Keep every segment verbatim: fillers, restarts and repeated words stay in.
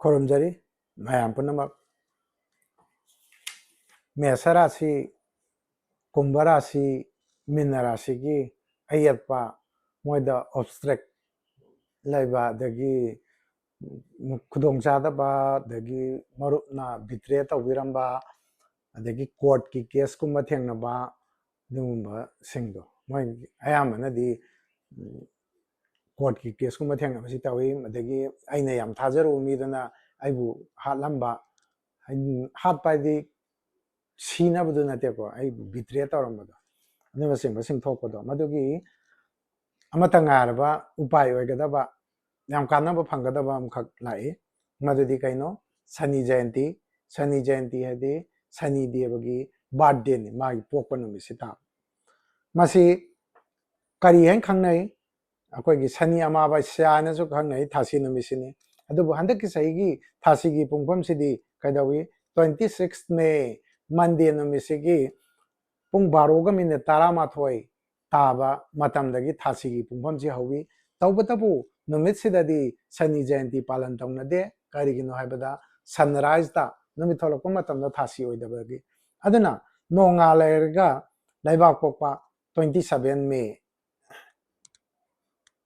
ꯈꯨꯔꯨꯝꯖꯔꯤ ꯃꯌꯥꯝ ꯄꯨꯝꯅꯃꯛ꯫ ꯃꯦꯁ ꯔꯥꯁꯤ, ꯀꯨꯝꯚ ꯔꯥꯁꯤ, ꯃꯤꯟꯅ ꯔꯥꯁꯤꯒꯤ ꯑꯌꯦꯠꯄ, ꯃꯣꯏꯗ ꯑꯣꯕꯁꯇ꯭ꯔꯦꯛ ꯂꯩꯕ, ꯑꯗꯒꯤ ꯈꯨꯗꯣꯡꯆꯥꯗꯕ, ꯑꯗꯒꯤ ꯃꯔꯨꯞꯅ ꯕꯤꯇ꯭ꯔꯦ ꯇꯧꯕꯤꯔꯝꯕ, ꯑꯗꯒꯤ ꯀꯣꯔꯠꯀꯤ ꯀꯦꯁꯀꯨꯝꯕ ꯊꯦꯡꯅꯕ, ꯑꯗꯨꯒꯨꯝꯕꯁꯤꯡꯗꯣ ꯃꯣꯏ ꯑꯌꯥꯝꯕꯅꯗꯤ, ꯎꯝ, ꯀꯣꯔꯠꯀꯤ ꯀꯦꯁꯀꯨꯝꯕ ꯊꯦꯡꯅꯕꯁꯤ ꯇꯧꯏ꯫ ꯑꯗꯒꯤ ꯑꯩꯅ ꯌꯥꯝ ꯊꯥꯖꯔꯨꯕ ꯃꯤꯗꯨꯅ ꯑꯩꯕꯨ ꯍꯥꯠꯂꯝꯕ, ꯍꯥꯠꯄ ꯍꯥꯏꯗꯤ ꯁꯤꯅꯕꯗꯨ ꯅꯠꯇꯦꯀꯣ, ꯑꯩꯕꯨ ꯕꯤꯇ꯭ꯔꯦ ꯇꯧꯔꯝꯕꯗꯣ, ꯑꯗꯨꯅꯆꯤꯡꯕꯁꯤꯡ ꯊꯣꯛꯄꯗꯣ, ꯃꯗꯨꯒꯤ ꯑꯃꯠꯇ ꯉꯥꯏꯔꯕ ꯎꯄꯥꯏ ꯑꯣꯏꯒꯗꯕ, ꯌꯥꯝ ꯀꯥꯟꯅꯕ ꯐꯪꯒꯗꯕ ꯑꯃꯈꯛ ꯂꯥꯛꯏ꯫ ꯃꯗꯨꯗꯤ ꯀꯩꯅꯣ? ꯁꯅꯤ ꯖꯌꯟꯇꯤ꯫ ꯁꯅꯤ ꯖꯌꯟꯇꯤ ꯍꯥꯏꯗꯤ ꯁꯅꯤ ꯗꯦꯕꯒꯤ ꯕꯥꯔꯊꯗꯦꯅꯤ, ꯃꯥꯒꯤ ꯄꯣꯛꯄ ꯅꯨꯃꯤꯠꯁꯤ ꯇꯥꯕ꯫ ꯃꯁꯤ ꯀꯔꯤ ꯍꯥꯏꯅ ꯈꯪꯅꯩ? ꯑꯩꯈꯣꯏꯒꯤ ꯁꯅꯤ ꯑꯃꯥꯕꯁ꯭ꯌꯥ ꯍꯥꯏꯅꯁꯨ ꯈꯪꯅꯩ, ꯊꯥꯁꯤ ꯅꯨꯃꯤꯠꯁꯤꯅꯤ꯫ ꯑꯗꯨꯕꯨ ꯍꯟꯗꯛꯀꯤ ꯆꯍꯤꯒꯤ ꯊꯥꯁꯤꯒꯤ ꯄꯨꯡꯐꯝꯁꯤꯗꯤ ꯀꯩꯗꯧꯏ? Twenty six May, ꯃꯟꯗꯦ ꯅꯨꯃꯤꯠꯁꯤꯒꯤ ꯄꯨꯡ ꯕꯥꯔꯣꯒ ꯃꯤꯅꯤꯠ ꯇꯔꯥꯃꯥꯊꯣꯏ ꯇꯥꯕ ꯃꯇꯝꯗꯒꯤ ꯊꯥꯁꯤꯒꯤ ꯄꯨꯡꯐꯝꯁꯤ ꯍꯧꯏ꯫ ꯇꯧꯕꯇꯕꯨ ꯅꯨꯃꯤꯠꯁꯤꯗꯗꯤ ꯁꯅꯤ ꯖꯌꯟꯇꯤ ꯄꯥꯂꯟ ꯇꯧꯅꯗꯦ꯫ ꯀꯔꯤꯒꯤꯅꯣ ꯍꯥꯏꯕꯗ ꯁꯟꯔꯥꯏꯖꯇ, ꯅꯨꯃꯤꯠ ꯊꯣꯛꯂꯛꯄ ꯃꯇꯝꯗ ꯊꯥꯁꯤ ꯑꯣꯏꯗꯕꯒꯤ꯫ ꯑꯗꯨꯅ ꯅꯣꯡꯉꯥꯜ ꯂꯩꯔꯒ ꯂꯩꯕꯥꯛ ꯄꯣꯛꯄ twenty seven May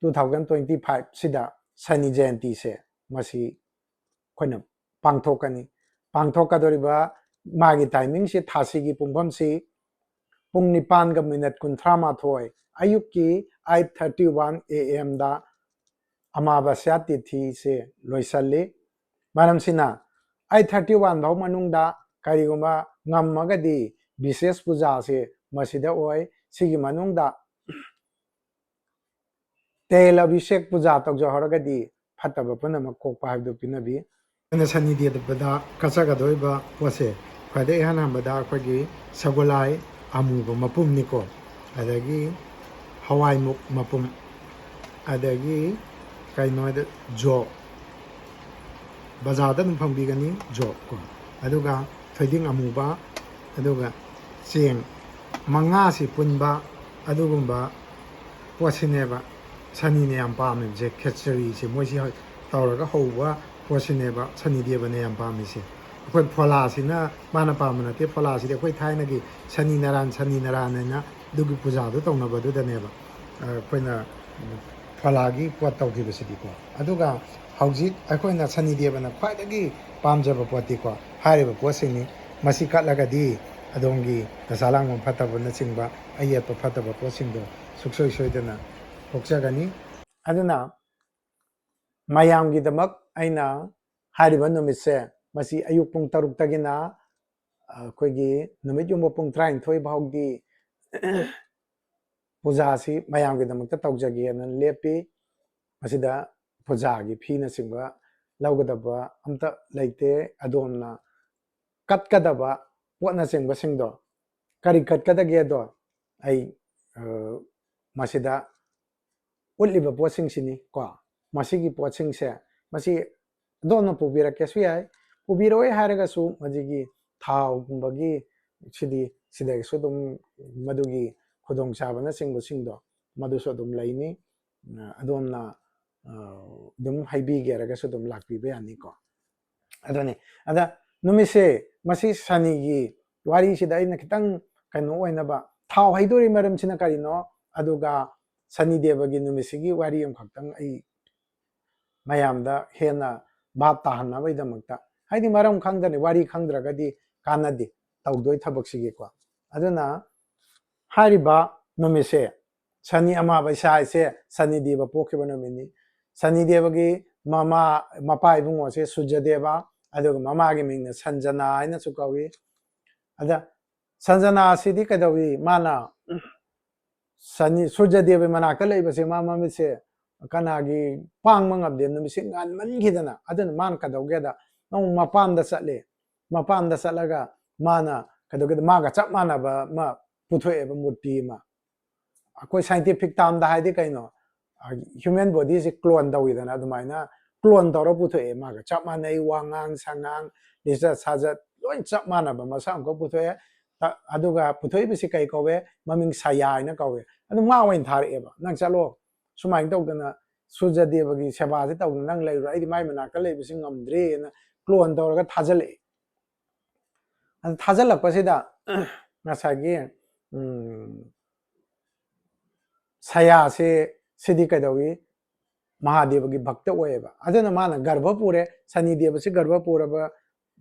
two thousand twenty five ꯁꯤꯗ ꯁꯅꯤ ꯖꯌꯟꯇꯤꯁꯦ ꯃꯁꯤ ꯑꯩꯈꯣꯏꯅ ꯄꯥꯡꯊꯣꯛꯀꯅꯤ꯫ ꯄꯥꯡꯊꯣꯛꯀꯗꯧꯔꯤꯕ ꯃꯥꯒꯤ ꯇꯥꯏꯃꯤꯡꯁꯤ, ꯊꯥꯁꯤꯒꯤ ꯄꯨꯡꯐꯝꯁꯤ ꯄꯨꯡ ꯅꯤꯄꯥꯟꯒ ꯃꯤꯅꯠ ꯀꯨꯟꯊ꯭ꯔꯥ ꯃꯥꯊꯣꯏ, ꯑꯌꯨꯛꯀꯤ eight thirty one A M ꯗ ꯑꯃꯥꯕꯁ꯭ꯌꯥ ꯇꯤꯊꯤꯁꯦ ꯂꯣꯏꯁꯜꯂꯤ꯫ ꯃꯔꯝꯁꯤꯅ eight thirty one ꯐꯥꯎ ꯃꯅꯨꯡꯗ ꯀꯔꯤꯒꯨꯝꯕ ꯉꯝꯃꯒꯗꯤ ꯕꯤꯁꯦꯁ ꯄꯨꯖꯥꯁꯦ ꯃꯁꯤꯗ ꯑꯣꯏ꯫ ꯁꯤꯒꯤ ꯃꯅꯨꯡꯗ ꯇꯦꯜ ꯑꯚꯤꯁꯦꯛ ꯄꯨꯖꯥ ꯇꯧꯖꯍꯧꯔꯒꯗꯤ ꯐꯠꯇꯕ ꯄꯨꯝꯅꯃꯛ ꯀꯣꯛꯄ ꯍꯥꯏꯕꯗꯨ ꯄꯤꯅꯕꯤ꯫ ꯑꯩꯅ ꯁꯅꯤ ꯗꯦꯕꯗ ꯀꯠꯆꯒꯗꯧꯔꯤꯕ ꯄꯣꯠꯁꯦ, ꯈ꯭ꯋꯥꯏꯗꯒꯤ ꯏꯍꯥꯟ ꯍꯥꯟꯕꯗ ꯑꯩꯈꯣꯏꯒꯤ ꯁꯒꯣꯂꯥꯏ ꯑꯃꯨꯕ ꯃꯄꯨꯝꯅꯤꯀꯣ, ꯑꯗꯒꯤ ꯍꯋꯥꯏꯃꯨꯛ ꯃꯄꯨꯝ, ꯑꯗꯒꯤ ꯀꯩꯅꯣ ꯍꯥꯏꯗ ꯖꯣ, ꯕꯖꯥꯔꯗ ꯑꯗꯨꯝ ꯐꯪꯕꯤꯒꯅꯤ ꯖꯣ ꯀꯣ, ꯑꯗꯨꯒ ꯊꯣꯏꯗꯤꯡ ꯑꯃꯨꯕ, ꯑꯗꯨꯒ ꯆꯦꯡ, ꯃꯉꯥꯁꯤ ꯄꯨꯟꯕ ꯑꯗꯨꯒꯨꯝꯕ ꯄꯣꯠꯁꯤꯅꯦꯕ ꯁꯅꯤꯅ ꯌꯥꯝ ꯄꯥꯝꯃꯤꯕꯁꯦ꯫ ꯈꯦꯆꯔꯤꯁꯦ ꯃꯣꯏꯁꯤ ꯇꯧꯔꯒ ꯍꯧꯕ ꯄꯣꯠꯁꯤꯅꯦꯕ ꯁꯅꯤ ꯗꯦꯕꯅ ꯌꯥꯝ ꯄꯥꯝꯃꯤꯁꯦ꯫ ꯑꯩꯈꯣꯏ ꯐꯣꯂꯥꯁꯤꯅ ꯃꯥꯅ ꯄꯥꯝꯕ ꯅꯠꯇꯦ꯫ ꯐꯣꯂꯥꯁꯤꯗꯤ ꯑꯩꯈꯣꯏ ꯊꯥꯏꯅꯒꯤ ꯁꯅꯤ ꯅꯔꯥꯟ, ꯁꯅꯤ ꯅꯔꯥꯟ ꯍꯥꯏꯅ ꯑꯗꯨꯒꯤ ꯄꯨꯖꯥꯗꯣ ꯇꯧꯅꯕꯗꯨꯗꯅꯦꯕ, ꯑ, ꯑꯩꯈꯣꯏꯅ ꯐꯣꯂꯥꯒꯤ ꯄꯣꯠ ꯇꯧꯈꯤꯕꯁꯤꯗꯤꯀꯣ꯫ ꯑꯗꯨꯒ ꯍꯧꯖꯤꯛ ꯑꯩꯈꯣꯏꯅ ꯁꯅꯤ ꯗꯦꯕꯅ ꯈ꯭ꯋꯥꯏꯗꯒꯤ ꯄꯥꯝꯖꯕ ꯄꯣꯠꯇꯤꯀꯣ, ꯍꯥꯏꯔꯤꯕ ꯄꯣꯠꯁꯤꯡꯅꯤ꯫ ꯃꯁꯤ ꯀꯠꯂꯒꯗꯤ ꯑꯗꯣꯝꯒꯤ ꯗꯁꯥ ꯂꯥꯡꯕꯟ ꯐꯠꯇꯕꯅꯆꯤꯡꯕ ꯑꯌꯦꯠꯄ ꯐꯠꯇꯕ ꯄꯣꯠꯁꯤꯡꯗꯣ ꯁꯨꯡꯁꯣꯏ ꯁꯣꯏꯗꯅ ꯀꯣꯛꯆꯒꯅꯤ꯫ ꯑꯗꯨꯅ ꯃꯌꯥꯝꯒꯤꯗꯃꯛ ꯑꯩꯅ ꯍꯥꯏꯔꯤꯕ ꯅꯨꯃꯤꯠꯁꯦ, ꯃꯁꯤ ꯑꯌꯨꯛ ꯄꯨꯡ ꯇꯔꯨꯛꯇꯒꯤꯅ ꯑꯩꯈꯣꯏꯒꯤ ꯅꯨꯃꯤꯠ ꯌꯨꯡꯕ ꯄꯨꯡ ꯇꯔꯥꯅꯤꯊꯣꯏ ꯐꯥꯎꯗꯤ ꯄꯨꯖꯥꯁꯤ ꯃꯌꯥꯝꯒꯤꯗꯃꯛꯇ ꯇꯧꯖꯒꯦꯅ ꯂꯦꯞꯄꯤ꯫ ꯃꯁꯤꯗ ꯄꯨꯖꯥꯒꯤ ꯐꯤꯅꯆꯤꯡꯕ ꯂꯧꯒꯗꯕ ꯑꯝꯇ ꯂꯩꯇꯦ꯫ ꯑꯗꯣꯝꯅ ꯀꯠꯀꯗꯕ ꯄꯣꯠꯅꯆꯤꯡꯕꯁꯤꯡꯗꯣ ꯀꯔꯤ ꯀꯠꯀꯗꯒꯦꯗꯣ ꯑꯩ, ꯑ, ꯃꯁꯤꯗ ꯎꯠꯂꯤꯕ ꯄꯣꯠꯁꯤꯡꯁꯤꯅꯤ ꯀꯣ꯫ ꯃꯁꯤꯒꯤ ꯄꯣꯠꯁꯤꯡꯁꯦ, ꯃꯁꯤ ꯑꯗꯣꯝꯅ ꯄꯨꯕꯤꯔꯛꯀꯦꯁꯨ ꯌꯥꯏ, ꯄꯨꯕꯤꯔꯛꯑꯣꯏ ꯍꯥꯏꯔꯒꯁꯨ ꯃꯁꯤꯒꯤ ꯊꯥꯎꯒꯨꯝꯕꯒꯤ ꯁꯤꯗꯤ, ꯁꯤꯗꯒꯤꯁꯨ ꯑꯗꯨꯝ ꯃꯗꯨꯒꯤ ꯈꯨꯗꯣꯡꯆꯥꯕꯅꯆꯤꯡꯕꯁꯤꯡꯗꯣ ꯃꯗꯨꯁꯨ ꯑꯗꯨꯝ ꯂꯩꯅꯤ꯫ ꯑ, ꯑꯗꯣꯝꯅ, ꯑ, ꯑꯗꯨꯝ ꯍꯥꯏꯕꯤꯒꯦ ꯍꯥꯏꯔꯒꯁꯨ ꯑꯗꯨꯝ ꯂꯥꯛꯄꯤꯕ ꯌꯥꯅꯤꯀꯣ꯫ ꯑꯗꯨꯅꯤ꯫ ꯑꯗ ꯅꯨꯃꯤꯠꯁꯦ, ꯃꯁꯤ ꯁꯅꯤꯒꯤ ꯋꯥꯔꯤꯁꯤꯗ ꯑꯩꯅ ꯈꯤꯇꯪ ꯀꯩꯅꯣ ꯑꯣꯏꯅꯕ, ꯊꯥꯎ ꯍꯩꯗꯣꯔꯤ ꯃꯔꯝꯁꯤꯅ ꯀꯔꯤꯅꯣ, ꯑꯗꯨꯒ ꯁꯅꯤ ꯗꯦꯕꯒꯤ ꯅꯨꯃꯤꯠꯁꯤꯒꯤ ꯋꯥꯔꯤ ꯑꯃꯈꯛꯇꯪ ꯑꯩ ꯃꯌꯥꯝꯗ ꯍꯦꯟꯅ ꯚꯥꯞ ꯇꯥꯍꯟꯅꯕꯒꯤꯗꯃꯛꯇ, ꯍꯥꯏꯗꯤ ꯃꯔꯝ ꯈꯪꯗꯅ ꯋꯥꯔꯤ ꯈꯪꯗ꯭ꯔꯒꯗꯤ ꯀꯥꯟꯅꯗꯦ ꯇꯧꯗꯣꯏ ꯊꯕꯛꯁꯤꯒꯤꯀꯣ꯫ ꯑꯗꯨꯅ ꯍꯥꯏꯔꯤꯕ ꯅꯨꯃꯤꯠꯁꯦ ꯁꯅꯤ ꯑꯃꯥꯕꯩꯁꯥ ꯍꯥꯏꯁꯦ ꯁꯅꯤ ꯗꯦꯕ ꯄꯣꯛꯈꯤꯕ ꯅꯨꯃꯤꯠꯅꯤ꯫ ꯁꯅꯤ ꯗꯦꯕꯒꯤ ꯃꯃꯥ, ꯃꯄꯥ ꯏꯕꯨꯡꯉꯣꯁꯦ ꯁꯨꯔꯖ ꯗꯦꯕ, ꯑꯗꯨꯒ ꯃꯃꯥꯒꯤ ꯃꯤꯡꯅ ꯁꯟꯖꯅꯥ ꯍꯥꯏꯅꯁꯨ ꯀꯧꯏ꯫ ꯑꯗ ꯁꯟꯖꯅꯥ ꯑꯁꯤꯗꯤ ꯀꯩꯗꯧꯏ? ꯃꯥꯅ ꯁꯅꯤ, ꯁꯨꯔꯖ ꯗꯦꯕꯒꯤ ꯃꯅꯥꯛꯇ ꯂꯩꯕꯁꯦ ꯃꯥ ꯃꯃꯤꯠꯁꯦ ꯀꯅꯥꯒꯤ ꯄꯥꯡꯕ ꯉꯝꯗꯦ, ꯅꯨꯃꯤꯠꯁꯦ ꯉꯥꯟꯃꯟꯈꯤꯗꯅ꯫ ꯑꯗꯨꯅ ꯃꯥꯅ ꯀꯩꯗꯧꯒꯦꯗ, ꯑꯃꯨꯛ ꯃꯄꯥꯝꯗ ꯆꯠꯂꯦ꯫ ꯃꯄꯥꯝꯗ ꯆꯠꯂꯒ ꯃꯥꯅ ꯀꯩꯗꯧꯒꯦꯗ, ꯃꯥꯒ ꯆꯞ ꯃꯥꯟꯅꯕ ꯑꯃ ꯄꯨꯊꯣꯛꯑꯦꯕ, ꯃꯨꯔꯇꯤ ꯑꯃ꯫ ꯑꯩꯈꯣꯏ scientific termꯗ ꯍꯥꯏꯗꯤ ꯀꯩꯅꯣ? ꯑ, human bodyꯁꯦ clone ꯇꯧꯋꯤꯗꯅ, ꯑꯗꯨꯃꯥꯏꯅ clone ꯇꯧꯔ ꯄꯨꯊꯣꯛꯑꯦ꯫ ꯃꯥꯒ ꯆꯞ ꯃꯥꯟꯅꯩ, ꯋꯥꯉꯥꯡ ꯁꯉꯥꯡ, ꯂꯤꯆꯠ ꯁꯥꯖꯠ ꯂꯣꯏ ꯆꯞ ꯃꯥꯟꯅꯕ ꯃꯁꯛ ꯑꯃꯈꯛ ꯄꯨꯊꯣꯛꯑꯦ꯫ ꯇ-, ꯑꯗꯨꯒ ꯄꯨꯊꯣꯛꯏꯕꯁꯤ ꯀꯩ ꯀꯧꯋꯦ? ꯃꯃꯤꯡ ꯁꯌꯥ ꯍꯥꯏꯅ ꯀꯧꯋꯦ꯫ ꯑꯗꯨ ꯃꯥ ꯑꯣꯏꯅ ꯊꯥꯔꯛꯑꯦꯕ, "ꯅꯪ ꯆꯠꯂꯣ, ꯁꯨꯃꯥꯏꯅ ꯇꯧꯗꯅ ꯁꯨꯔꯖꯗꯦꯕꯒꯤ ꯁꯦꯕꯥꯁꯦ ꯇꯧꯗꯅ ꯅꯪ ꯂꯩꯔꯣ, ꯑꯩꯗꯤ ꯃꯥꯏ ꯃꯅꯥꯛꯇ ꯂꯩꯕꯁꯤ ꯉꯝꯗ꯭ꯔꯦꯅ ꯀ꯭ꯂꯣꯟ ꯇꯧꯔꯒ ꯊꯥꯖꯤꯜꯂꯛꯏ꯫ ꯑꯗꯨ ꯊꯥꯖꯤꯜꯂꯛꯄꯁꯤꯗ ꯉꯁꯥꯏꯒꯤ ꯎꯝ, ꯁꯌꯥꯁꯦ ꯁꯤꯗꯤ ꯀꯩꯗꯧꯏ? ꯃꯍꯥꯗꯦꯕꯒꯤ ꯚꯛꯇ ꯑꯣꯏꯌꯦꯕ꯫ ꯑꯗꯨꯅ ꯃꯥꯅ ꯒꯔꯚ ꯄꯨꯔꯦ, ꯁꯅꯤ ꯗꯦꯕꯁꯤ ꯒꯔꯚ ꯄꯨꯔꯕ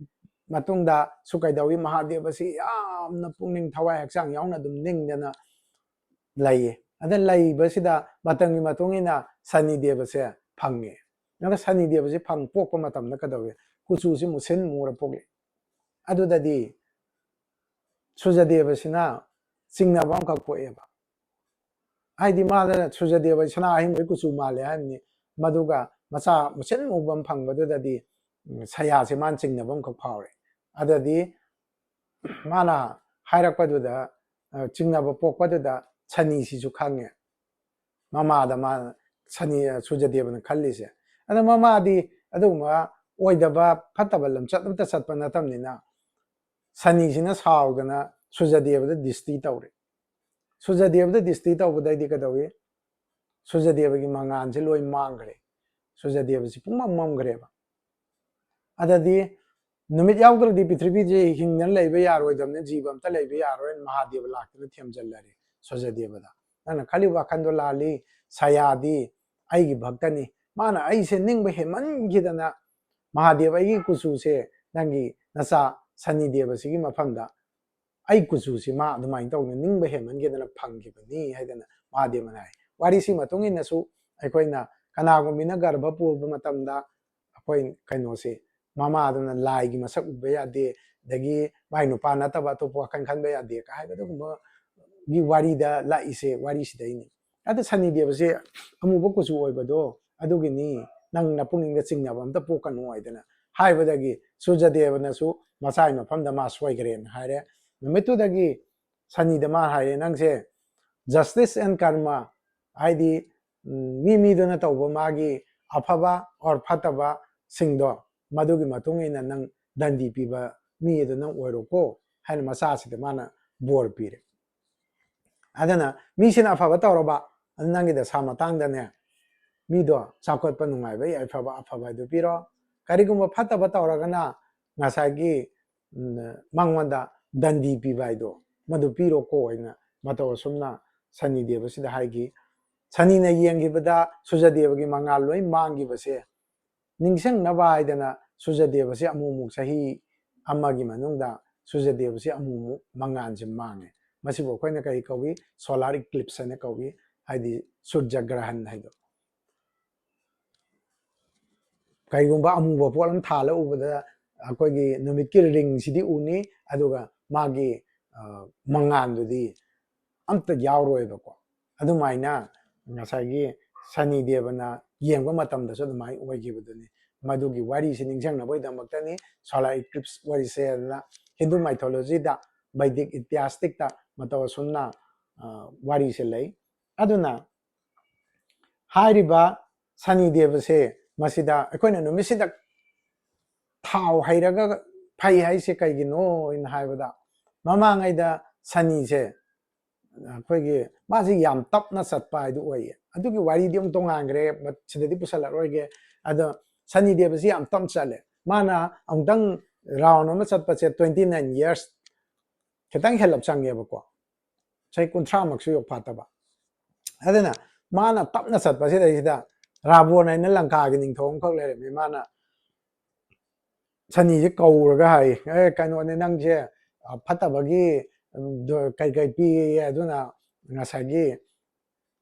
ꯃꯇꯨꯡꯗꯁꯨ ꯀꯩꯗꯧꯏ? ꯃꯍꯥꯗꯦꯕꯁꯤ ꯌꯥꯝꯅ ꯄꯨꯛꯅꯤꯡ ꯊꯋꯥꯏ ꯍꯛꯆꯥꯡ ꯌꯥꯎꯅ ꯑꯗꯨꯝ ꯅꯤꯡꯗꯅ ꯂꯩꯌꯦ꯫ ꯑꯗ ꯂꯩꯕꯁꯤꯗ ꯃꯇꯝꯒꯤ ꯃꯇꯨꯡ ꯏꯟꯅ ꯁꯅꯤ ꯗꯦꯕꯁꯦ ꯐꯪꯉꯦ꯫ ꯑꯗ ꯁꯅꯤ ꯗꯦꯕꯁꯦ ꯐꯪ ꯄꯣꯛꯄ ꯃꯇꯝꯗ ꯀꯩꯗꯧꯏ? ꯀꯨꯆꯨꯁꯤ ꯃꯨꯁꯤꯟ ꯃꯨꯔ ꯄꯣꯛꯂꯛꯑꯦ꯫ ꯑꯗꯨꯗꯗꯤ ꯁꯨꯔꯖꯗꯦꯕꯁꯤꯅ ꯆꯤꯡꯅꯕ ꯑꯃꯈꯛ ꯄꯣꯛꯑꯦꯕ꯫ ꯍꯥꯏꯗꯤ ꯃꯥꯅ ꯁꯨꯔꯖꯗꯦꯕ ꯁꯅꯥ ꯑꯍꯤꯡꯕꯒꯤ ꯀꯨꯆꯨ ꯃꯥꯜꯂꯦ ꯍꯥꯏꯕꯅꯤ, ꯃꯗꯨꯒ ꯃꯆꯥ ꯃꯨꯁꯤꯟ ꯃꯨꯕ ꯑꯃ ꯐꯪꯕꯗꯨꯗꯗꯤ ꯎꯝ, ꯁꯌꯥꯁꯦ ꯃꯥꯅ ꯆꯤꯡꯅꯕ ꯑꯃꯈꯛ ꯐꯥꯎꯔꯦ꯫ ꯑꯗꯨꯗꯤ ꯃꯥꯅ ꯍꯥꯏꯔꯛꯄꯗꯨꯗ ꯑ, ꯆꯤꯡꯅꯕ ꯄꯣꯛꯄꯗꯨꯗ ꯁꯅꯤꯁꯤꯁꯨ ꯈꯪꯉꯦ꯫ ꯃꯃꯥꯗ ꯃꯥ ꯁꯅꯤ ꯁꯨꯔꯖꯗꯦꯕꯅ ꯈꯜꯂꯤꯁꯦ꯫ ꯑꯗ ꯃꯃꯥꯗꯤ ꯑꯗꯨꯒꯨꯝꯕ ꯑꯣꯏꯗꯕ ꯐꯠꯇꯕ ꯂꯝꯆꯠ ꯑꯝꯇ ꯆꯠꯄ ꯅꯠꯇꯕꯅꯤꯅ ꯁꯅꯤꯁꯤꯅ ꯁꯥꯎꯗꯅ ꯁꯨꯔꯖꯗꯦꯕꯗ ꯗꯤꯁꯇꯤ ꯇꯧꯔꯦ꯫ ꯁꯨꯔꯖꯗꯦꯕꯗ ꯗꯤꯁꯇꯤ ꯇꯧꯕꯗꯩꯗꯤ ꯀꯩꯗꯧꯏ? ꯁꯨꯔꯖꯗꯦꯕꯒꯤ ꯃꯉꯥꯜꯁꯦ ꯂꯣꯏ ꯃꯥꯡꯈ꯭ꯔꯦ꯫ ꯁꯨꯔꯖꯗꯦꯕꯁꯤ ꯄꯨꯡꯃꯝ ꯃꯝꯈ꯭ꯔꯦꯕ꯫ ꯑꯗꯗꯤ ꯅꯨꯃꯤꯠ ꯌꯥꯎꯗ꯭ꯔꯗꯤ ꯄ꯭ꯔꯤꯊꯤꯕꯤꯁꯦ ꯍꯤꯡꯗꯅ ꯂꯩꯕ ꯌꯥꯔꯣꯏꯗꯕꯅꯤ, ꯖꯤꯕ ꯑꯝꯇ ꯂꯩꯕ ꯌꯥꯔꯣꯏꯅ ꯃꯍꯥꯗꯦꯕ ꯂꯥꯛꯇꯅ ꯊꯦꯝꯖꯤꯜꯂꯔꯦ ꯁꯨꯔꯖꯗꯦꯕꯗ꯫ ꯅꯪꯅ ꯈꯜꯂꯤ ꯋꯥꯈꯟꯗꯣ ꯂꯥꯜꯂꯤ, ꯁꯌꯥꯗꯤ ꯑꯩꯒꯤ ꯚꯛꯇꯅꯤ, ꯃꯥꯅ ꯑꯩꯁꯦ ꯅꯤꯡꯕ ꯍꯦꯟꯃꯟꯈꯤꯗꯅ ꯃꯍꯥꯗꯦꯕ ꯑꯩꯒꯤ ꯀꯨꯆꯨꯁꯦ ꯅꯪꯒꯤ ꯅꯆꯥ ꯁꯅꯤꯗꯦꯕꯁꯤꯒꯤ ꯃꯐꯝꯗ ꯑꯩ ꯀꯨꯆꯨꯁꯤ ꯃꯥ ꯑꯗꯨꯃꯥꯏꯅ ꯇꯧꯗꯅ ꯅꯤꯡꯕ ꯍꯦꯟꯃꯟꯈꯤꯗꯅ ꯐꯪꯈꯤꯕꯅꯤ ꯍꯥꯏꯗꯅ ꯃꯍꯥꯗꯦꯕꯅ ꯍꯥꯏ꯫ ꯋꯥꯔꯤꯁꯤ ꯃꯇꯨꯡ ꯏꯟꯅꯁꯨ ꯑꯩꯈꯣꯏꯅ ꯀꯅꯥꯒꯨꯝꯕꯤꯅ ꯒꯔꯚ ꯄꯨꯕ ꯃꯇꯝꯗ ꯑꯩꯈꯣꯏ ꯀꯩꯅꯣꯁꯦ ꯃꯃꯥꯗꯨꯅ ꯂꯥꯏꯒꯤ ꯃꯁꯛ ꯎꯕ ꯌꯥꯗꯦ, ꯑꯗꯒꯤ ꯃꯥꯏ ꯅꯨꯄꯥ ꯅꯠꯇꯕ ꯑꯇꯣꯞꯄ ꯋꯥꯈꯜ ꯈꯟꯕ ꯌꯥꯗꯦ ꯀ ꯍꯥꯏꯕ ꯑꯗꯨꯒꯨꯝꯕꯒꯤ ꯋꯥꯔꯤꯗ ꯂꯥꯛꯏꯁꯦ ꯋꯥꯔꯤꯁꯤꯗꯩꯅꯤ꯫ ꯑꯗ ꯁꯅꯤ ꯗꯦꯕꯁꯦ ꯑꯃꯨꯕ ꯀꯨꯆꯨ ꯑꯣꯏꯕꯗꯣ ꯑꯗꯨꯒꯤꯅꯤ, ꯅꯪ ꯅꯄꯨꯛꯅꯤꯡꯗ ꯆꯤꯡꯅꯕ ꯑꯝꯇ ꯄꯣꯛꯀꯅꯨ ꯍꯥꯏꯗꯅ ꯍꯥꯏꯕꯗꯒꯤ ꯁꯨꯔꯖꯗꯦꯕꯅꯁꯨ ꯃꯆꯥꯒꯤ ꯃꯐꯝꯗ ꯃꯥ ꯁꯣꯏꯈ꯭ꯔꯦꯅ ꯍꯥꯏꯔꯦ꯫ ꯅꯨꯃꯤꯠꯇꯨꯗꯒꯤ ꯁꯅꯤꯗ ꯃꯥ ꯍꯥꯏꯔꯦ, ꯅꯪꯁꯦ justice and karma ꯍꯥꯏꯗꯤ ꯎꯝ, ꯃꯤ ꯃꯤꯗꯨꯅ ꯇꯧꯕ ꯃꯥꯒꯤ ꯑꯐꯕ or ꯐꯠꯇꯕꯁꯤꯡꯗꯣ ꯃꯗꯨꯒꯤ ꯃꯇꯨꯡ ꯏꯟꯅ ꯅꯪ ꯗꯟꯗꯤ ꯄꯤꯕ ꯃꯤ ꯑꯗꯨ ꯅꯪ ꯑꯣꯏꯔꯣꯀꯣ ꯍꯥꯏꯅ ꯃꯆꯥꯁꯤꯗ ꯃꯥꯅ ꯕꯣꯔ ꯄꯤꯔꯦ꯫ ꯑꯗꯨꯅ ꯃꯤꯁꯤꯅ ꯑꯐꯕ ꯇꯧꯔꯕ, ꯑꯗꯨ ꯅꯪꯒꯤ ꯗꯁꯥ ꯃꯇꯥꯡꯗꯅꯦ ꯃꯤꯗꯣ ꯆꯥꯎꯈꯠꯄ ꯅꯨꯡꯉꯥꯏꯕ, ꯌꯥꯏꯐꯕ ꯑꯐꯕ ꯍꯥꯏꯗꯨ ꯄꯤꯔꯣ꯫ ꯀꯔꯤꯒꯨꯝꯕ ꯐꯠꯇꯕ ꯇꯧꯔꯒꯅ ꯉꯁꯥꯏꯒꯤ, ꯎꯝ, ꯃꯉꯣꯟꯗ ꯗꯟꯗꯤ ꯄꯤꯕ ꯍꯥꯏꯗꯣ ꯃꯗꯨ ꯄꯤꯔꯣꯀꯣ ꯍꯥꯏꯅ ꯃꯇꯧ ꯑꯁꯨꯝꯅ ꯁꯅꯤ ꯗꯦꯕꯁꯤꯗ ꯍꯥꯏꯈꯤ꯫ ꯁꯅꯤꯅ ꯌꯦꯡꯈꯤꯕꯗ ꯁꯨꯔꯖ ꯗꯦꯕꯒꯤ ꯃꯉꯥꯜ ꯂꯣꯏ ꯃꯥꯡꯈꯤꯕꯁꯦ ꯅꯤꯡꯁꯤꯡꯅꯕ ꯍꯥꯏꯗꯅ ꯁꯨꯔꯖ ꯗꯦꯕꯁꯦ ꯑꯃꯨꯛ ꯑꯃꯨꯛ ꯆꯍꯤ ꯑꯃꯒꯤ ꯃꯅꯨꯡꯗ ꯁꯨꯔꯖ ꯗꯦꯕꯁꯦ ꯑꯃꯨꯛ ꯑꯃꯨꯛ ꯃꯉꯥꯜꯁꯦ ꯃꯥꯡꯉꯦ꯫ ꯃꯁꯤꯕꯨ ꯑꯩꯈꯣꯏꯅ ꯀꯔꯤ ꯀꯧꯏ? Solar eclipse ꯍꯥꯏꯅ ꯀꯧꯏ, ꯍꯥꯏꯗꯤ ꯁꯨꯔꯖ ꯒ꯭ꯔꯍꯟ ꯍꯥꯏꯗꯣ꯫ ꯀꯩꯒꯨꯝꯕ ꯑꯃꯨꯕ ꯄꯣꯠ ꯑꯃ ꯊꯥꯜꯂ ꯎꯕꯗ ꯑꯩꯈꯣꯏꯒꯤ ꯅꯨꯃꯤꯠꯀꯤ ꯔꯤꯡꯁꯤꯗꯤ ꯎꯅꯤ, ꯑꯗꯨꯒ ꯃꯥꯒꯤ, ꯑ, ꯃꯉꯥꯜꯗꯨꯗꯤ ꯑꯝꯇ ꯌꯥꯎꯔꯣꯏꯕꯀꯣ꯫ ꯑꯗꯨꯃꯥꯏꯅ ꯉꯁꯥꯏꯒꯤ ꯁꯅꯤ ꯗꯦꯕꯅ ꯌꯦꯡꯕ ꯃꯇꯝꯗꯁꯨ ꯑꯗꯨꯃꯥꯏꯅ ꯑꯣꯏꯈꯤꯕꯗꯨꯅꯤ꯫ ꯃꯗꯨꯒꯤ ꯋꯥꯔꯤꯁꯤ ꯅꯤꯡꯁꯤꯡꯅꯕꯒꯤꯗꯃꯛꯇꯅꯤ solar eclipse ꯋꯥꯔꯤꯁꯦ꯫ ꯑꯗꯨꯅ ꯍꯤꯟꯗꯨ ꯃꯥꯏꯊꯣꯂꯣꯖꯤꯗ, ꯕꯩꯗꯤꯛ ꯏꯇꯤꯍꯥꯁꯇꯤꯛꯇ ꯃꯇꯧ ꯑꯁꯨꯝꯅ, ꯑ, ꯋꯥꯔꯤꯁꯦ ꯂꯩ꯫ ꯑꯗꯨꯅ ꯍꯥꯏꯔꯤꯕ ꯁꯅꯤ ꯗꯦꯕꯁꯦ ꯃꯁꯤꯗ ꯑꯩꯈꯣꯏꯅ ꯅꯨꯃꯤꯠꯁꯤꯗ ꯊꯥꯎ ꯍꯩꯔꯒ ꯐꯩ ꯍꯥꯏꯁꯦ ꯀꯩꯒꯤꯅꯣ ꯍꯥꯏꯅ ꯍꯥꯏꯕꯗ, ꯃꯃꯥꯡꯉꯩꯗ ꯁꯅꯤꯁꯦ ꯑꯩꯈꯣꯏꯒꯤ ꯃꯥꯁꯤ ꯌꯥꯝ ꯇꯞꯅ ꯆꯠꯄ ꯍꯥꯏꯗꯨ ꯑꯣꯏꯌꯦ꯫ ꯑꯗꯨꯒꯤ ꯋꯥꯔꯤꯗꯤ ꯑꯃꯨꯛ ꯇꯣꯉꯥꯟꯈ꯭ꯔꯦ, ꯃ-, ꯁꯤꯗꯗꯤ ꯄꯨꯁꯜꯂꯛꯂꯣꯏꯒꯦ꯫ ꯑꯗꯣ ꯁꯅꯤ ꯗꯦꯕꯁꯤ ꯌꯥꯝ ꯇꯞꯅ ꯆꯠꯂꯦ꯫ ꯃꯥꯅ ꯑꯃꯨꯛꯇꯪ ꯔꯥꯎꯟ ꯑꯃ ꯆꯠꯄꯁꯦ twenty nine years, ꯈꯤꯇꯪ ꯍꯦꯜꯂꯞ ꯆꯪꯉꯦꯕꯀꯣ, ꯆꯍꯤ ꯀꯨꯟꯊ꯭ꯔꯥꯃꯛꯁꯨ ꯌꯧꯐꯥꯠꯇꯕ꯫ ꯑꯗꯨꯅ ꯃꯥꯅ ꯇꯞꯅ ꯆꯠꯄꯁꯤꯗꯩꯁꯤꯗ ꯔꯥꯕꯣꯟ ꯍꯥꯏꯅ ꯂꯪꯀꯥꯒꯤ ꯅꯤꯡꯊꯧ ꯑꯃꯈꯛ ꯂꯩꯔꯝꯃꯤ꯫ ꯃꯥꯅ ꯁꯅꯤꯁꯦ ꯀꯧꯔꯒ ꯍꯥꯏ, "ꯑꯦ, ꯀꯩꯅꯣꯅꯦ, ꯅꯪꯁꯦ, ꯑ, ꯐꯠꯇꯕꯒꯤ, ꯎꯝ, ꯗ-, ꯀꯩ ꯀꯩ ꯄꯤꯌꯦ, ꯑꯗꯨꯅ ꯉꯁꯥꯏꯒꯤ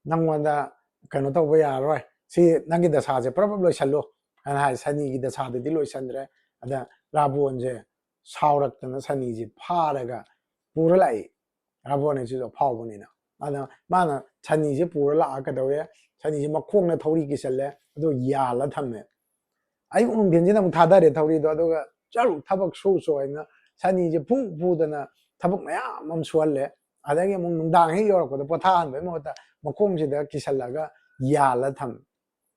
ꯅꯪꯉꯣꯟꯗ ꯀꯩꯅꯣ ꯇꯧꯕ ꯌꯥꯔꯔꯣꯏ, ꯁꯤ ꯅꯪꯒꯤ ꯗꯁꯥꯁꯦ ꯄꯨꯔꯞ ꯄꯨꯔꯞ ꯂꯣꯏꯁꯜꯂꯨ" ꯍꯥꯏꯅ ꯍꯥꯏ꯫ ꯁꯅꯤꯒꯤ ꯗꯁꯥꯗꯨꯗꯤ ꯂꯣꯏꯁꯟꯗ꯭ꯔꯦ꯫ ꯑꯗ ꯔꯥꯕꯣꯟꯁꯦ ꯁꯥꯎꯔꯛꯇꯅ ꯁꯅꯤꯁꯦ ꯐꯥꯔꯒ ꯄꯨꯔ ꯂꯥꯛꯏ꯫ ꯔꯥꯕꯣꯟ ꯍꯥꯏꯁꯤꯁꯨ ꯑꯐꯥꯎꯕꯅꯤꯅ꯫ ꯑꯗ ꯃꯥꯅ ꯁꯅꯤꯁꯦ ꯄꯨꯔ ꯂꯥꯛꯑ ꯀꯩꯗꯧꯋꯦ? ꯁꯅꯤꯁꯦ ꯃꯈꯣꯡꯅ ꯊꯧꯔꯤ ꯀꯤꯁꯜꯂꯦ, ꯑꯗꯨꯒ ꯌꯥꯜꯂ ꯊꯝꯃꯦ꯫ ꯑꯌꯨꯛ ꯅꯨꯡꯊꯤꯟꯁꯤꯅ ꯑꯃꯨꯛ ꯊꯥꯗꯔꯦ ꯊꯧꯔꯤꯗꯣ, ꯑꯗꯨꯒ "ꯆꯠꯂꯨ, ꯊꯕꯛ ꯁꯨ ꯆꯣ" ꯍꯥꯏꯅ ꯁꯅꯤꯁꯦ ꯐꯨ ꯐꯨꯗꯅ ꯊꯕꯛ ꯃꯌꯥꯝ ꯑꯃ ꯁꯨꯍꯜꯂꯦ꯫ ꯑꯗꯒꯤ ꯑꯃꯨꯛ ꯅꯨꯡꯗꯥꯡ ꯍꯦꯛ ꯌꯧꯔꯛꯄꯗ ꯄꯣꯊꯥꯍꯟꯕꯒꯤ ꯃꯍꯨꯠꯇ ꯃꯈꯣꯡꯁꯤꯗ ꯀꯤꯁꯜꯂꯒ ꯌꯥꯜꯂ ꯊꯝꯃꯦ꯫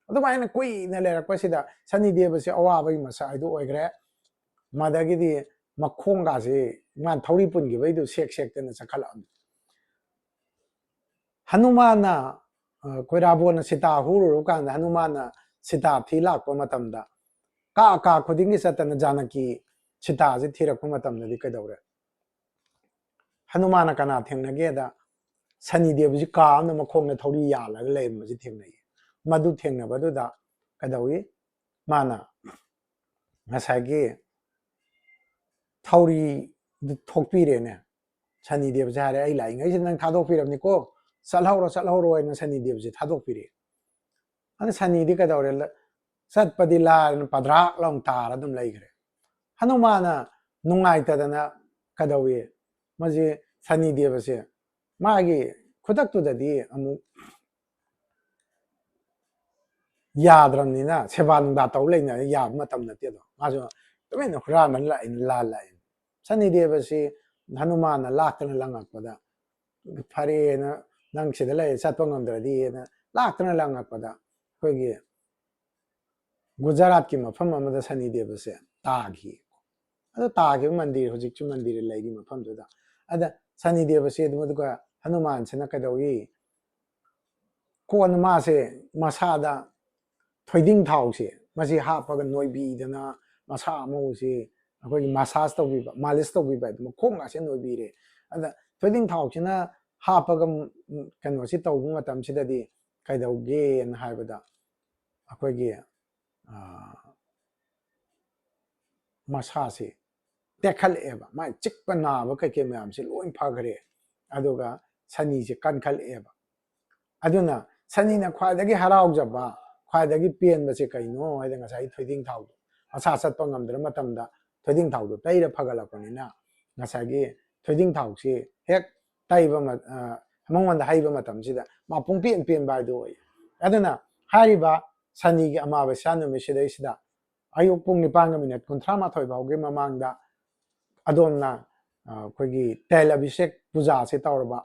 ꯑꯗꯨꯃꯥꯏꯅ ꯀꯨꯏꯅ ꯂꯩꯔꯛꯄꯁꯤꯗ ꯁꯅꯤ ꯗꯦꯕꯁꯦ ꯑꯋꯥꯕꯒꯤ ꯃꯁꯛ ꯍꯥꯏꯗꯨ ꯑꯣꯏꯈ꯭ꯔꯦ꯫ ꯃꯗꯒꯤꯗꯤ ꯃꯈꯣꯡꯒꯥꯁꯦ ꯃꯥꯅ ꯊꯧꯔꯤ ꯄꯨꯟꯈꯤꯕꯩꯗꯨ ꯁꯦꯛ ꯁꯦꯛꯇꯅ ꯆꯠꯈꯠꯂꯛꯑꯝꯃꯤ꯫ ꯍꯅꯨꯃꯥꯟꯅ ꯑꯩꯈꯣꯏ ꯔꯥꯕꯣꯟꯅ ꯁꯤꯇꯥ ꯍꯨꯔꯨꯔꯕ ꯀꯥꯟꯗ ꯍꯅꯨꯃꯥꯟꯅ ꯁꯤꯇꯥ ꯊꯤ ꯂꯥꯛꯄ ꯃꯇꯝꯗ, ꯀꯥ ꯀꯥ ꯈꯨꯗꯤꯡꯒꯤ ꯆꯠꯇꯅ ꯖꯥꯅꯀꯤ ꯁꯤꯇꯥꯁꯤ ꯊꯤꯔꯛꯄ ꯃꯇꯝꯗꯗꯤ ꯀꯩꯗꯧꯔꯦ? ꯍꯅꯨꯃꯥꯟꯅ ꯀꯅꯥ ꯊꯦꯡꯅꯒꯦꯗ, ꯁꯅꯤꯗꯦꯕꯁꯤ ꯀꯥ ꯑꯃꯗ ꯃꯈꯣꯡꯅ ꯊꯧꯔꯤ ꯌꯥꯜꯂꯒ ꯂꯩꯔꯝꯕꯁꯤ ꯊꯦꯡꯅꯩ꯫ ꯃꯗꯨ ꯊꯦꯡꯅꯕꯗꯨꯗ ꯀꯩꯗꯧꯏ? ꯃꯥꯅ ꯉꯁꯥꯏꯒꯤ ꯊꯧꯔꯤꯗꯨ ꯊꯣꯛꯄꯤꯔꯦꯅꯦ꯫ ꯁꯅꯤꯗꯦꯕꯁꯦ ꯍꯥꯏꯔꯦ, "ꯑꯩ ꯂꯥꯛꯏꯉꯩꯁꯤꯗ ꯅꯪ ꯊꯥꯗꯣꯛꯄꯤꯔꯕꯅꯤꯀꯣ, ꯆꯠꯍꯧꯔꯣ, ꯆꯠꯍꯧꯔꯣ" ꯍꯥꯏꯅ ꯁꯅꯤꯗꯦꯕꯁꯦ ꯊꯥꯗꯣꯛꯄꯤꯔꯦ꯫ ꯑꯗ ꯁꯅꯤꯗꯤ ꯀꯩꯗꯧꯔꯦ? ꯂ-, ꯆꯠꯄꯗꯤ ꯂꯥꯏꯔꯅ ꯄꯗ꯭ꯔꯥꯛ ꯂꯥꯎ ꯇꯥꯔ ꯑꯗꯨꯝ ꯂꯩꯈ꯭ꯔꯦ꯫ ꯍꯅꯨꯃꯥꯟꯅ ꯅꯨꯡꯉꯥꯏꯇꯗꯅ ꯀꯩꯗꯧꯏ? ꯃꯁꯤ ꯁꯅꯤꯗꯦꯕꯁꯦ ꯃꯥꯒꯤ ꯈꯨꯗꯛꯇꯨꯗꯗꯤ ꯑꯃꯨꯛ ꯌꯥꯗ꯭ꯔꯕꯅꯤꯅ, ꯁꯦꯕꯥ ꯅꯨꯡꯕꯥ ꯇꯧ ꯂꯩꯅ ꯌꯥꯕ ꯃꯇꯝ ꯅꯠꯇꯦ꯫ ꯑꯗꯣ ꯃꯥꯁꯨ ꯇꯨꯃꯤꯟꯅ ꯍꯨꯔꯥꯟꯕ ꯂꯥꯛꯏꯅ ꯂꯥꯜ ꯂꯥꯛꯏꯅꯤ꯫ ꯁꯅꯤꯗꯦꯕꯁꯤ ꯍꯅꯨꯃꯥꯟꯅ ꯂꯥꯛꯇꯅ ꯂꯪꯉꯛꯄꯗ, "ꯐꯔꯦꯅ, ꯅꯪ ꯁꯤꯗ ꯂꯩ, ꯆꯠꯄ ꯉꯝꯗ꯭ꯔꯗꯤꯅ" ꯂꯥꯛꯇꯅ ꯂꯪꯉꯛꯄꯗ, ꯑꯩꯈꯣꯏꯒꯤ ꯒꯨꯖꯔꯥꯠꯀꯤ ꯃꯐꯝ ꯑꯃꯗ ꯁꯅꯤꯗꯦꯕꯁꯦ ꯇꯥꯈꯤ꯫ ꯑꯗꯨ ꯇꯥꯈꯤꯕ ꯃꯟꯗꯤꯔ, ꯍꯧꯖꯤꯛꯁꯨ ꯃꯟꯗꯤꯔ ꯂꯩꯔꯤ ꯃꯐꯝꯗꯨꯗ꯫ ꯑꯗ ꯁꯅꯤꯗꯦꯕꯁꯦ ꯑꯗꯨꯝ, ꯑꯗꯨꯒ ꯍꯅꯨꯃꯥꯟꯁꯤꯅ ꯀꯩꯗꯧꯏ? ꯀꯣꯟꯅ ꯃꯥꯁꯦ ꯃꯁꯥꯗ ꯊꯣꯏꯗꯤꯡ ꯊꯥꯎꯁꯦ ꯃꯁꯤ ꯍꯥꯞꯄꯒ ꯅꯣꯏꯕꯤꯗꯅ, ꯃꯁꯥ ꯃꯎꯁꯤ ꯑꯩꯈꯣꯏꯒꯤ ꯃꯁꯥꯖ ꯇꯧꯕꯤꯕ, ꯃꯥꯂꯤꯁ ꯇꯧꯕꯤꯕ ꯍꯥꯏꯗꯅ, ꯃꯈꯣꯡꯒꯁꯦ ꯅꯣꯏꯕꯤꯔꯦ꯫ ꯑꯗ ꯊꯣꯏꯗꯤꯡ ꯊꯥꯎꯁꯤꯅ ꯍꯥꯞꯄꯒ, ꯎꯝ, ꯀꯩꯅꯣꯁꯤ ꯇꯧꯕ ꯃꯇꯝꯁꯤꯗꯗꯤ ꯀꯩꯗꯧꯒꯦꯅ ꯍꯥꯏꯕꯗ, ꯑꯩꯈꯣꯏꯒꯤ, ꯑ, ꯃꯁꯥꯁꯤ ꯇꯦꯛꯈꯠꯂꯛꯑꯦꯕ, ꯃꯥꯏ ꯆꯤꯛꯄ ꯅꯥꯕ ꯀꯩꯀꯩ ꯃꯌꯥꯝꯁꯤ ꯂꯣꯏ ꯐꯈ꯭ꯔꯦ꯫ ꯑꯗꯨꯒ ꯁꯅꯤꯁꯦ ꯀꯟꯈꯠꯂꯛꯑꯦꯕ꯫ ꯑꯗꯨꯅ ꯁꯅꯤꯅ ꯈ꯭ꯋꯥꯏꯗꯒꯤ ꯍꯔꯥꯎꯖꯕ, ꯈ꯭ꯋꯥꯏꯗꯒꯤ ꯄꯦꯟꯕꯁꯦ ꯀꯩꯅꯣ ꯍꯥꯏꯗ, ꯉꯁꯥꯏꯒꯤ ꯊꯣꯏꯗꯤꯡ ꯊꯥꯎꯗꯣ, ꯃꯁꯥ ꯆꯠꯄ ꯉꯝꯗ꯭ꯔ ꯃꯇꯝꯗ ꯊꯣꯏꯗꯤꯡ ꯊꯥꯎꯗꯣ ꯇꯩꯔ ꯐꯒꯠꯂꯛꯄꯅꯤꯅ, ꯉꯁꯥꯏꯒꯤ ꯊꯣꯏꯗꯤꯡ ꯊꯥꯎꯁꯤ ꯍꯦꯛ ꯇꯩꯕ ꯃ-, ꯑ, ꯃꯉꯣꯟꯗ ꯍꯩꯕ ꯃꯇꯝꯁꯤꯗ ꯃꯥ ꯄꯨꯡꯄꯦꯟ ꯄꯦꯟꯕ ꯍꯥꯏꯗꯣ ꯑꯣꯏ꯫ ꯑꯗꯨꯅ ꯍꯥꯏꯔꯤꯕ ꯁꯅꯤꯒꯤ ꯑꯃꯥꯕꯁ꯭ꯌꯥ ꯅꯨꯃꯤꯠꯁꯤꯗꯩꯁꯤꯗ ꯑꯌꯨꯛ ꯄꯨꯡ ꯅꯤꯄꯥꯟꯒ ꯃꯤꯅꯠ ꯀꯨꯟꯊ꯭ꯔꯥ ꯃꯥꯊꯣꯏ ꯐꯥꯎꯒꯤ ꯃꯃꯥꯡꯗ ꯑꯗꯣꯝꯅ, ꯑ, ꯑꯩꯈꯣꯏꯒꯤ ꯇꯦꯜ ꯑꯚꯤꯁꯦꯛ ꯄꯨꯖꯥꯁꯦ ꯇꯧꯔꯕ,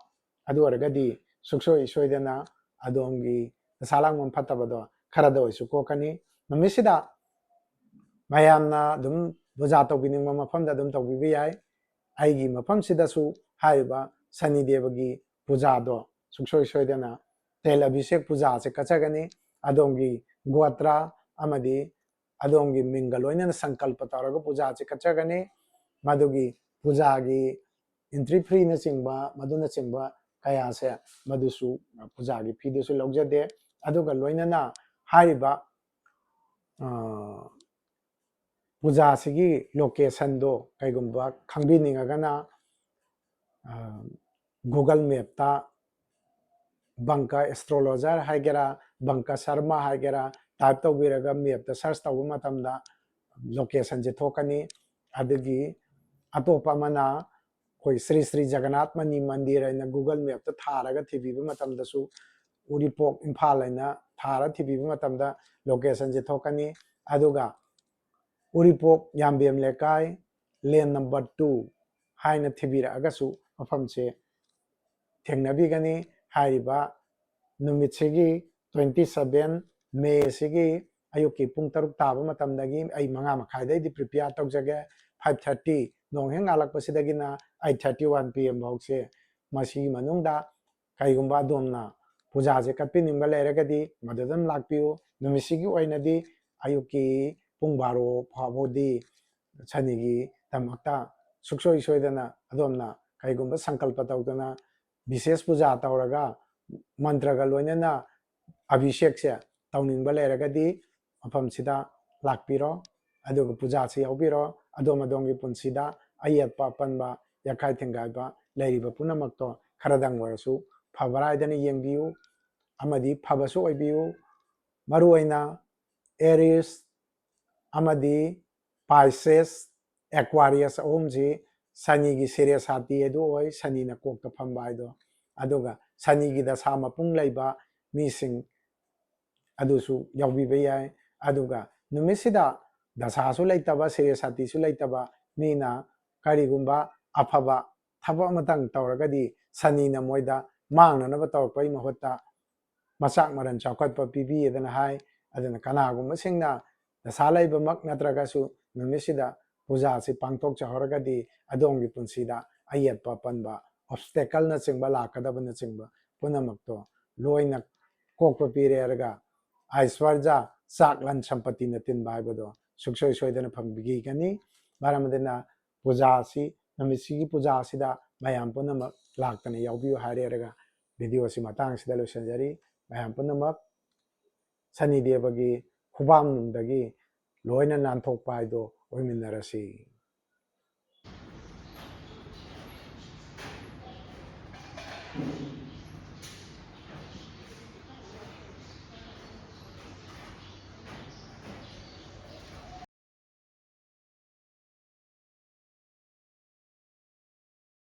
ꯑꯗꯨ ꯑꯣꯏꯔꯒꯗꯤ ꯁꯨꯡꯁꯣꯏ ꯁꯣꯏꯗꯅ ꯑꯗꯣꯝꯒꯤ ꯗꯁꯥ ꯂꯥꯡꯕꯟ ꯐꯠꯇꯕꯗꯣ ꯈꯔꯗ ꯑꯣꯏꯁꯨ ꯀꯣꯛꯀꯅꯤ꯫ ꯅꯨꯃꯤꯠꯁꯤꯗ ꯃꯌꯥꯝꯅ ꯑꯗꯨꯝ ꯄꯨꯖꯥ ꯇꯧꯕꯤꯅꯤꯡꯕ ꯃꯐꯝꯗ ꯑꯗꯨꯝ ꯇꯧꯕꯤꯕ ꯌꯥꯏ꯫ ꯑꯩꯒꯤ ꯃꯐꯝꯁꯤꯗꯁꯨ ꯍꯥꯏꯔꯤꯕ ꯁꯅꯤꯗꯦꯕꯒꯤ ꯄꯨꯖꯥꯗꯣ ꯁꯨꯡꯁꯣꯏ ꯁꯣꯏꯗꯅ ꯇꯦꯜ ꯑꯚꯤꯁꯦꯛ ꯄꯨꯖꯥꯁꯦ ꯀꯠꯆꯒꯅꯤ꯫ ꯑꯗꯣꯝꯒꯤ ꯒꯣꯇ꯭ꯔ ꯑꯃꯗꯤ ꯑꯗꯣꯝꯒꯤ ꯃꯤꯡꯒ ꯂꯣꯏꯅꯅ ꯁꯪꯀꯜꯄ ꯇꯧꯔꯒ ꯄꯨꯖꯥꯁꯦ ꯀꯠꯆꯒꯅꯤ꯫ ꯃꯗꯨꯒꯤ ꯄꯨꯖꯥꯒꯤ entry fee ꯅꯆꯤꯡꯕ, ꯃꯗꯨꯅꯆꯤꯡꯕ ꯀꯌꯥꯁꯦ, ꯃꯗꯨꯁꯨ ꯄꯨꯖꯥꯒꯤ fee ꯗꯨꯁꯨ ꯂꯧꯖꯗꯦ꯫ ꯑꯗꯨꯒ ꯂꯣꯏꯅꯅ ꯍꯥꯏꯔꯤꯕ, ꯑ, ꯄꯨꯖꯥꯁꯤꯒꯤ location ꯗꯣ ꯀꯩꯒꯨꯝꯕ ꯈꯪꯕꯤꯅꯤꯡꯉꯒꯅ, ꯑ, Google Map ꯇ ꯕꯪꯀ astrologer ꯍꯥꯏꯒꯦꯔꯥ, ꯕꯪꯀ ꯁꯔꯃ ꯍꯥꯏꯒꯦꯔꯥ, type ꯇꯧꯕꯤꯔꯒ map ꯇ search ꯇꯧꯕ ꯃꯇꯝꯗ location ꯁꯦ ꯊꯣꯛꯀꯅꯤ꯫ ꯑꯗꯨꯒꯤ ꯑꯇꯣꯞꯄ ꯑꯃꯅ ꯑꯩꯈꯣꯏ ꯁ꯭ꯔꯤ ꯁ꯭ꯔꯤ ꯖꯒꯟꯅꯥꯊ ꯃꯅꯤ ꯃꯟꯗꯤꯔ ꯍꯥꯏꯅ Google Map ꯇ ꯊꯥꯔꯒ ꯊꯤꯕꯤꯕ ꯃꯇꯝꯗꯁꯨ, ꯎꯔꯤꯄꯣꯛ, ꯏꯝꯐꯥꯜ ꯍꯥꯏꯅ ꯊꯥꯔ ꯊꯤꯕꯤꯕ ꯃꯇꯝꯗ location ꯁꯦ ꯊꯣꯛꯀꯅꯤ꯫ ꯑꯗꯨꯒ ꯎꯔꯤꯄꯣꯛ ꯌꯥꯝꯕꯦꯝ ꯂꯩꯀꯥꯏ, lane number two ꯍꯥꯏꯅ ꯊꯤꯕꯤꯔꯛꯑꯒꯁꯨ ꯃꯐꯝꯁꯦ ꯊꯦꯡꯅꯕꯤꯒꯅꯤ꯫ ꯍꯥꯏꯔꯤꯕ ꯅꯨꯃꯤꯠꯁꯤꯒꯤ twenty seven May ꯁꯤꯒꯤ ꯑꯌꯨꯛꯀꯤ ꯄꯨꯡ ꯇꯔꯨꯛ ꯇꯥꯕ ꯃꯇꯝꯗꯒꯤ ꯑꯩ ꯃꯉꯥ ꯃꯈꯥꯏꯗꯩꯗꯤ prepare ꯇꯧꯖꯒꯦ꯫ Five thirty, ꯅꯣꯡ ꯍꯦꯛ ꯉꯥꯜꯂꯛꯄꯁꯤꯗꯒꯤꯅ eight thirty, one P M ꯐꯥꯎꯁꯦ, ꯃꯁꯤꯒꯤ ꯃꯅꯨꯡꯗ ꯀꯩꯒꯨꯝꯕ ꯑꯗꯣꯝꯅ ꯄꯨꯖꯥꯁꯦ ꯀꯠꯄꯤꯅꯤꯡꯕ ꯂꯩꯔꯒꯗꯤ ꯃꯗꯨꯗ ꯑꯗꯨꯝ ꯂꯥꯛꯄꯤꯌꯨ꯫ ꯅꯨꯃꯤꯠꯁꯤꯒꯤ ꯑꯣꯏꯅꯗꯤ ꯑꯌꯨꯛꯀꯤ ꯄꯨꯡ ꯕꯥꯔꯣ ꯐꯥꯎꯕꯗꯤ ꯁꯅꯤꯒꯤꯗꯃꯛꯇ ꯁꯨꯡꯁꯣꯏ ꯁꯣꯏꯗꯅ ꯑꯗꯣꯝꯅ ꯀꯩꯒꯨꯝꯕ ꯁꯪꯀꯜꯄ ꯇꯧꯗꯨꯅ ꯕꯤꯁꯦꯁ ꯄꯨꯖꯥ ꯇꯧꯔꯒ ꯃꯟꯇ꯭ꯔꯒ ꯂꯣꯏꯅꯅ ꯑꯚꯤꯁꯦꯛꯁꯦ ꯇꯧꯅꯤꯡꯕ ꯂꯩꯔꯒꯗꯤ ꯃꯐꯝꯁꯤꯗ ꯂꯥꯛꯄꯤꯔꯣ, ꯑꯗꯨꯒ ꯄꯨꯖꯥꯁꯤ ꯌꯥꯎꯕꯤꯔꯣ꯫ ꯑꯗꯣꯝ ꯑꯗꯣꯝꯒꯤ ꯄꯨꯟꯁꯤꯗ ꯑꯌꯦꯠꯄ ꯑꯄꯟꯕ, ꯌꯥꯈꯥꯏ ꯊꯤꯡꯒꯥꯏꯕ ꯂꯩꯔꯤꯕ ꯄꯨꯝꯅꯃꯛꯇꯣ ꯈꯔꯗꯪ ꯑꯣꯏꯔꯁꯨ ꯐꯕ꯭ꯔꯥ ꯍꯥꯏꯗꯅ ꯌꯦꯡꯕꯤꯌꯨ, ꯑꯃꯗꯤ ꯐꯕꯁꯨ ꯑꯣꯏꯕꯤꯌꯨ꯫ ꯃꯔꯨꯑꯣꯏꯅ Aries ꯑꯃꯗꯤ Pisces, Aquarius ꯑꯍꯨꯝꯁꯤ ꯁꯅꯤꯒꯤ ꯁꯤꯔꯦꯁꯥꯇꯤ ꯑꯗꯨ ꯑꯣꯏ, ꯁꯅꯤꯅ ꯀꯣꯛꯇ ꯐꯝꯕ ꯍꯥꯏꯗꯣ꯫ ꯑꯗꯨꯒ ꯁꯅꯤꯒꯤ ꯗꯁꯥ ꯃꯄꯨꯡ ꯂꯩꯕ ꯃꯤꯁꯤꯡ ꯑꯗꯨꯁꯨ ꯌꯥꯎꯕꯤꯕ ꯌꯥꯏ꯫ ꯑꯗꯨꯒ ꯅꯨꯃꯤꯠꯁꯤꯗ ꯗꯁꯥꯁꯨ ꯂꯩꯇꯕ, ꯁꯤꯔꯦꯁꯥꯇꯤꯁꯨ ꯂꯩꯇꯕ ꯃꯤꯅ ꯀꯔꯤꯒꯨꯝꯕ ꯑꯐꯕ ꯊꯕꯛ ꯑꯃꯇꯪ ꯇꯧꯔꯒꯗꯤ ꯁꯅꯤꯅ ꯃꯣꯏꯗ ꯃꯥꯡꯅꯅꯕ ꯇꯧꯔꯛꯄꯒꯤ ꯃꯍꯨꯠꯇ ꯃꯆꯥꯛ ꯃꯔꯟ ꯆꯥꯎꯈꯠꯄ ꯄꯤꯕꯤꯌꯦꯗꯅ ꯍꯥꯏ꯫ ꯑꯗꯨꯅ ꯀꯅꯥꯒꯨꯝꯕꯁꯤꯡꯅ ꯗꯁꯥ ꯂꯩꯕꯃꯛ ꯅꯠꯇ꯭ꯔꯒꯁꯨ ꯅꯨꯃꯤꯠꯁꯤꯗ ꯄꯨꯖꯥꯁꯤ ꯄꯥꯡꯊꯣꯛꯆꯍꯧꯔꯒꯗꯤ ꯑꯗꯣꯝꯒꯤ ꯄꯨꯟꯁꯤꯗ ꯑꯌꯦꯠꯄ ꯑꯄꯟꯕ, obstacle ꯅꯆꯤꯡꯕ ꯂꯥꯛꯀꯗꯕꯅꯆꯤꯡꯕ ꯄꯨꯝꯅꯃꯛꯇꯣ ꯂꯣꯏꯅ ꯀꯣꯛꯄ ꯄꯤꯔꯦ ꯍꯥꯏꯔꯒ ꯑꯥꯏꯁ꯭ꯋꯔꯖ ꯆꯥꯛ ꯂꯟ ꯁꯝꯄꯇꯤꯅ ꯇꯤꯟꯕ ꯍꯥꯏꯕꯗꯣ ꯁꯨꯡꯁꯣꯏ ꯁꯣꯏꯗꯅ ꯐꯪꯕꯤꯒꯅꯤ꯫ ꯃꯔꯝ ꯑꯗꯨꯅ ꯄꯨꯖꯥ ꯑꯁꯤ, ꯅꯨꯃꯤꯠꯁꯤꯒꯤ ꯄꯨꯖꯥ ꯑꯁꯤꯗ ꯃꯌꯥꯝ ꯄꯨꯝꯅꯃꯛ ꯂꯥꯛꯇꯅ ꯌꯥꯎꯕꯤꯌꯨ ꯍꯥꯏꯔꯦ ꯍꯥꯏꯔꯒ ꯚꯤꯗꯤꯑꯣ ꯑꯁꯤ ꯃꯇꯥꯡ ꯑꯁꯤꯗ ꯂꯣꯏꯁꯤꯟꯖꯔꯤ꯫ ꯃꯌꯥꯝ ꯄꯨꯝꯅꯃꯛ ꯁꯅꯤ ꯗꯦꯕꯒꯤ ꯈꯨꯕꯥꯝꯅꯨꯡꯗꯒꯤ ꯂꯣꯏꯅ ꯅꯥꯟꯊꯣꯛꯄ ꯍꯥꯏꯗꯣ ꯑꯣꯏꯃꯤꯟꯅꯔꯁꯤ꯫